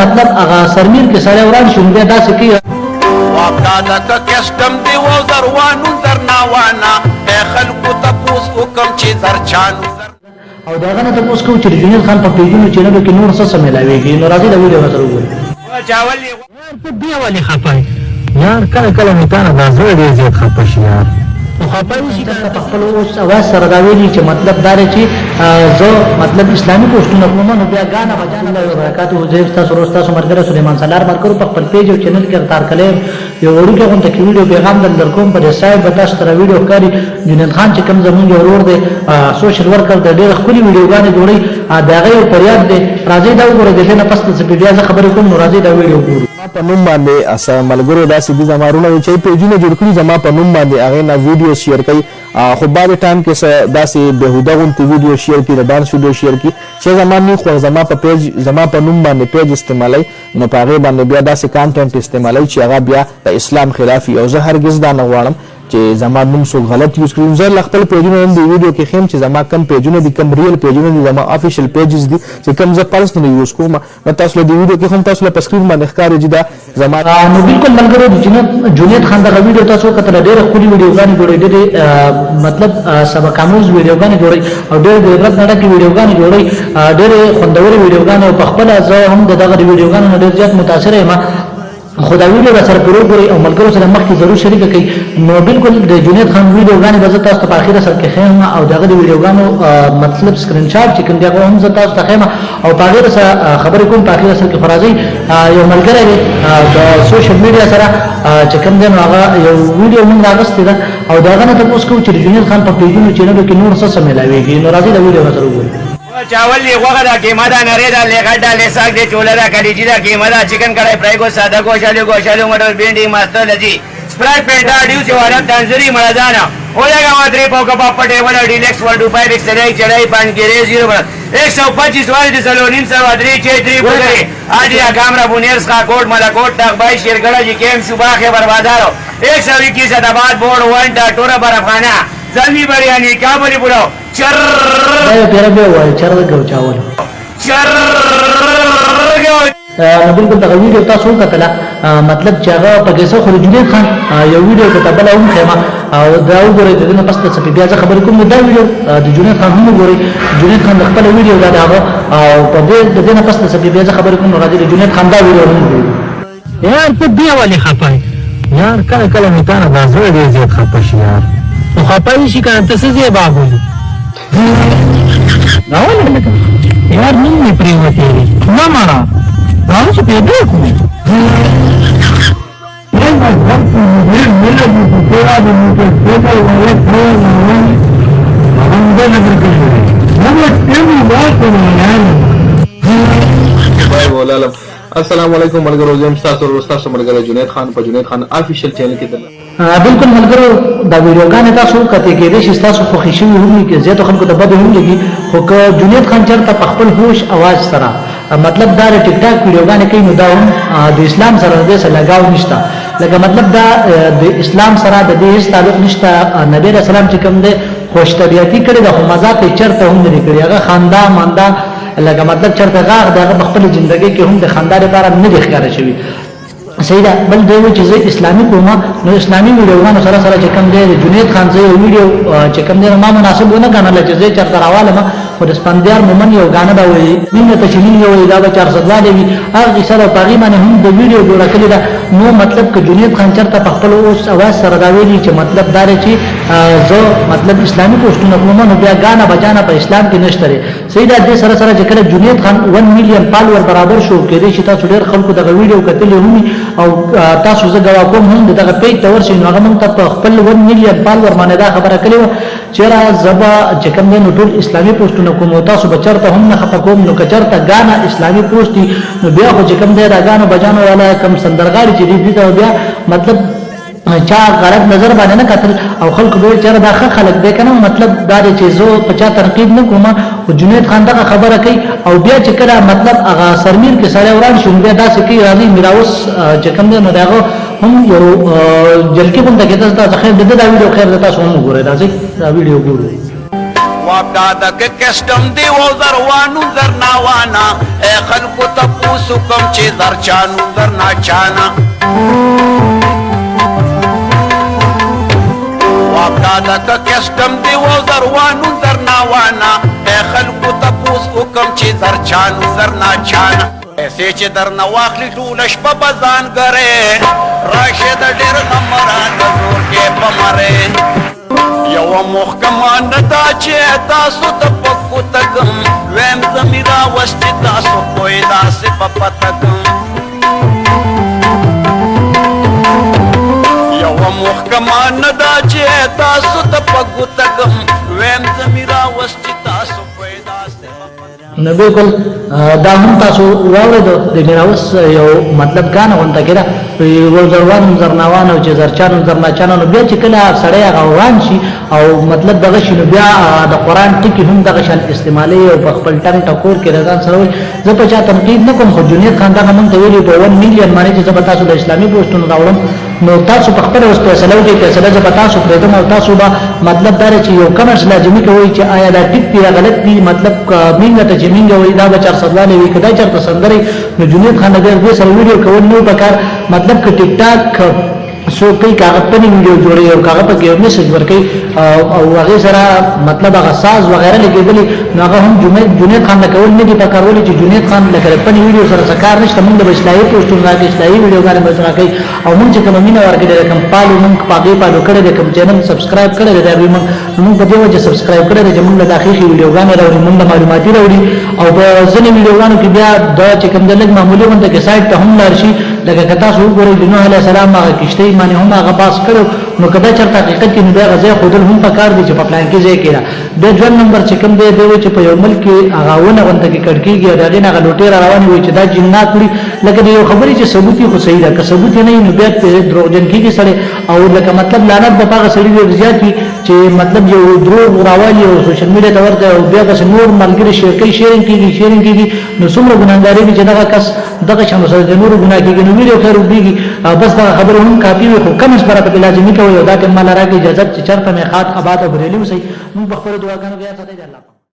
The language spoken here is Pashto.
مطلب هغه سرمیر کې سړی وران شو، بیا داسې کوي. کسٹم دی و زروانو زرناوانا خلکو تپوس وکم چې زرچانو. او د هغه نه تپوس کوو چې د جنید خان په پیجونو چینلو کې نور څه څه میلاویږي. نو راځئ دا ویډیو سره وګورئ. یار ته بیا ولې خفه یې؟ یار کله کله مې تا نه دا زړه ډېر زیات خفه شي یار. نو خفه وشي که په خپل اوس اواز سره دا ویلي چې مطلب دا دی چې زه مطلب اسلامي پوسټونه کوم، نو بیا ګانه بجانه الله وبرکاته. زه ستاسو ورور، ستاسو ملګری سلیمان سالار ملګرو په خپل پیج او چینل کې تار کلی یو وړوکی غونته کې ویډیو پیغام در درکوم. په دې سایډ به تاسو سره ویډیو ښکاري. جنید خان چې کوم زمونږ یو ورور دی، social worker دی، ډېر ښکلي ویډیوګانې جوړوي، د هغه یو فریاد دی. راځئ دا وګورئ، د دې نه پس څه بیا زه خبرې کوم. نو راځئ دا ویډیو وګورو. په نوم باندې ملګرو داسې دي، زما وروڼه دي چې پیجونه جوړ کړي زما په نوم باندې، هغې نه ویډیو شیر کوي، خو بعضې ټایم کې څه داسې بېهوده غوندې ویډیو شیر کړي، د ډانس ویډیو شیر کړي چې زما نه خوښ. زما په پیج، زما په نوم باندې پیج استعمالوي، نو په هغې باندې بیا داسې content استعمالوي چې هغه بیا د اسلام خلاف وي، او زه هرګز دا نه غواړم چې زما نوم څوک غلط use کړي. زه له خپل پیجونو نن دې ویډیو کې ښیم چې زما کم پیجونه دي، کم real پیجونه دي، زما official pages دي چې کم زه personally use کوم. نو تاسو له دې ویډیو کې هم تاسو له په سکرین باندې ښکاري چې دا زما نو بالکل ملګرو، د جنید خان دغه ویډیو تاسو کتله. ډېره ښکلې ویډیوګانې جوړوي، ډېرې مطلب سبق آموز ویډیوګانې جوړوي او ډېرې د عبرت نه ډکې ویډیوګانې جوړوي، ډېرې خوندورې ویډیوګانې، او په خپله زه هم د دغه ویډیوګانو نه ډېر زیات متاثر یم. خو دا ویډیو را سره پوره وګورئ او ملګرو سره مخکې ضرور شریکه کړئ. نو بالکل د جنید خان ویډیوګانې به زه تاسو ته په اخیره سر کې ښیم او د هغه د ویډیوګانو مطلب سکرین شاټ چې کوم دی هغه هم زه تاسو ته ښیم او په هغې سره خبرې کوم په اخیره سر کې. خو راځئ، یو ملګری دی د social media سره چې کوم دی، نو هغه یو ویډیو موږ راغستې ده او د هغه نه تپوس کوو چې د جنید خان په پیجونو چینلو کې نور څه څه میلاویږي. نو راځئ دا ویډیو سره وګورئ. چاول دی، غوښه ده، قیمه ده، نری ده، لیغټ ده، لیساک دی، چوله ده، کلیجی ده، قیمه ده، چکن کڑھائی، فرائی گوشت، ساده گوشت، آلو گوشت، آلو مٹر، بھنڈی، ماستر، لذی، سپرائٹ، فینٹا، ڈیو، سیوالم، تنزری، مردانہ ہو جائے گا. 3 پاؤ کباب پٹیول، ڈیلیکس، 1 2 5، ایک سرائی چڑھائی پان گرے زیرو 125 والے سلو نیم 3.25 6 3 گزرے آج کامرا بونیر کوٹ ملاکوٹ ٹکبائی شیرگڑھ جی کیم شوبا خیبر بازار 121 اداباد بورڈ 1 ٹورا برفخانہ زلمی بریانی کابلی پلاؤ چر دا یو پیره به وایي چرګ او چاول. چرګ. نو بالکل دغه ویډیو تاسو وکتله، مطلب چې هغه پکې څه. خو جنید خان یو ویډیو ته بل هم خیمه او دا وګورئ، د دې نه پس څه بیا زه خبرې کوم. دا ویډیو د جنید خان هم وګورئ. جنید خان د خپل ویډیو دا هغه او په دې د دې نه پس څه بیا زه خبرې کوم. نو راځي د جنید خان دا ویډیو هم وګورئ. یار ته بیا ولې خفه یې؟ یار کله کله مې تا نه دا زړه ډېر زیات خفه شي یار. نو خفه دې شي که نه، ته څه زیبا بولي؟ دا ولې لکه یار نوم مې پرېوتی دی. نه مړه، دا اوس پیدا کړو. السلام علیکم ملګرو، زه یم ستاسو ورور، ستاسو ملګری جنید خان په جنید خان official channel کې بالکل ملګرو، دا ویډیوګانې تاسو کتې، کېدای شي تاسو خوښې شوي هم وي، زیاتو خلکو ته بدې هم لګي. خو که جنید خان چېرته په خپل هوش اواز سره مطلب دا د ټیک ټاک ویډیوګانې کوي، نو دا هم د اسلام سره د دې سره لګاو نشته. لکه مطلب دا د اسلام سره د دې هیڅ تعلق نشته. نبی علیه السلام چې کوم دی خوش طبیعتي کړې ده، خو مذاق یې چېرته هم نه دی کړی. هغه خندا مندا لکه مطلب چېرته غاغ د هغه په خپله زندګۍ کې هم د خندا لپاره نه دی ښکاره شوي. صحیح ده. بل دی چې زه اسلامي کوم، نو اسلامي ویډیوګانو سره سره چې کوم دی د جنید خان زه یو ویډیو چې کوم دی ما مناسب ونه ګڼله چې زه چېرته راوالم، خو د سپندیار مومن یو غانه دا وایي مینه ته چې مینه وایي، دا به چارصدوالی وي. هغه کیسه ده، په هغې باندې هم د ویډیو جوړه کړې ده. نو مطلب که جنید خان چېرته په خپل اوس اواز سره دا ویلي چې مطلب دا دی چې زه مطلب اسلامي پوسټونه کوم، نو بیا ګانه بجانه په اسلام کې نشته دی. صحیح ده. دې سره سره چې کله جنید خان 1 میلیون follower برابر شو، کېدای شي تاسو ډېر خلکو دغه ویډیو کتلې هم او تاسو زه ګواه کوم هم د دغه پیج ته ورشئ. نو هغه موږ ته په خپل 1 میلیون follower باندې دا خبره کړې وه چې را زه به چې کوم دی نو ټول اسلامي پوسټونه کوم او تاسو به چېرته هم نه خفه کوم. نو که چېرته ګانه اسلامي پوسټ دي، نو بیا خو چې کوم دی دا ګانو بجانو والا کوم سندرغاړي چې دي، دوی ته بیا مطلب چا غلط نظر باندې نه کتل او خلکو به ویل چېرې دا ښه خلک دی که نه. مطلب دا دی چې زه په چا تنقید نه کوم، خو جنید خان دغه خبره کوي او بیا چې کله مطلب هغه سرمیر کې سړی وران شو، نو بیا داسې کوي. راځي میراوس چې کوم دی، نو د هغه هم یو جلکي غونډه کې تاسو خیر د ده دا ویډیو خیر ده، تاسو هم وګورئ. راځئ دا ویډیو ګورو. واپډا د کسټم دی و زروانو زرناوانا، اے خلکو تپوس وکم چې زرچانو زرناچانا. واپډا د کسټم دی و زروانو زرناوانا، اے خلکو تپوس وکم چې زرچانو زرناچانا. پیسې چې درنه واخلي ټوله شپه به ځان ګرې، راشه د ډېر غم راته زور کې په مرې. یوه محکمه نه ده چې تاسو ته په کوته کم، ویم زه مې راوستي تاسو پوه داسې په پته کم. یوه محکمه نه ده چې تاسو ته په کوته کم، ویم زه مې راوستي تاسو پوه داسې په پته. نو بالکل دا هم تاسو واورېدو د میراوس یو مطلب ګانه غونته کې ده یو زروان زرناوان او چې زرچانو زرناچانو. نو بیا چې کله سړی هغه وران شي او مطلب دغه شي، نو بیا د قرآن ټکي هم دغه شان استعمالوي او په خپل ټنګ ټکور کې د ځان سره وایي. زه په چا تنقید نه کوم، خو جنید خان دغه مونږ ته ویلي په 1 میلیون باندې چې زه به تاسو د اسلامي پوسټونو راوړم، نو تاسو په خپله اوس فیصله وکړئ. فیصله زه به تاسو پرېږدم او تاسو به مطلب دا دی چې یو کمنټس لازمي کوئ چې آیا دا ټیک دي یا غلط دي. مطلب که مینګه ته چې مینګه وایي دا به چارسدوالی وي، که دا چېرته سندرې نو جنید خان د دې سره ویډیو کول نه پکار. مطلب که ټیک ټاک څوک کوي که هغه پنې ویډیو جوړوي او که هغه پکې یو میسج ورکوي او هغې سره مطلب هغه ساز وغیره لګېدلی، نو هغه هم جنید خان له کول نه دي پکار. ولې چې جنید خان لکه د پنې ویډیو سره څه کار نشته. موږ له به اصلاحي پوسټونه راکوي، اصلاحي ویډیوګانې به راکوي او موږ چې کومه مینه ورکړې ده، کوم پالو موږ په هغې پالو کړی دی، کوم چینل سبسکرایب کړی دی، دا به موږ په دې وجه سبسکرایب کړی دی چې موږ له دا ښې ښې ویډیوګانې راوړي، موږ له معلوماتي راوړي. او په ځینې ویډیوګانو کې بیا دا چې کوم د لږ معمولي غونډه کې سایډ ته هم لاړ شي، لکه که تاسو وګورئ د نوح علیه السلام هغه کښتۍ باندې هم هغه باس کړو، نو که دا چېرته حقیقت کې نو بیا هغه ځای ښودل هم پکار دي چې په پلان کې ځای کې ده. بیا دویم نمبر چې کوم دی، دی وایي چې په یو ملک کې هغه ونه غونډه کې کړکېږي او د هغې نه هغه لوټې را روانې وي چې دا جنات وړي. لکه د یو خبرې چې ثبوت وي خو صحیح ده، که ثبوت یې نه وي نو بیا پرې دروغجن کېږي سړی. او لکه مطلب لعنت به په هغه سړي ډېر زیات وي چې مطلب یو دروغ راوالي او سوشل میډیا ته ورته او بیا داسې نور ملګري شیر کوي، شیرینګ کېږي، شیرینګ کېږي، نو څومره ګناهګاري دي چې دغه کس دغه شان سره د نورو ګناه کېږي. نو ویډیو خیر اوږدېږي، بس دغه خبرې هم کافي وي، خو کمنټس به راته پرې لازمي کوئ او دا ټایم ماله راکړئ اجازت چې چېرته مې ښاد، اباد او بریالي اوسئ. موږ په خپلو دعاګانو کې یاد ساتئ. د الله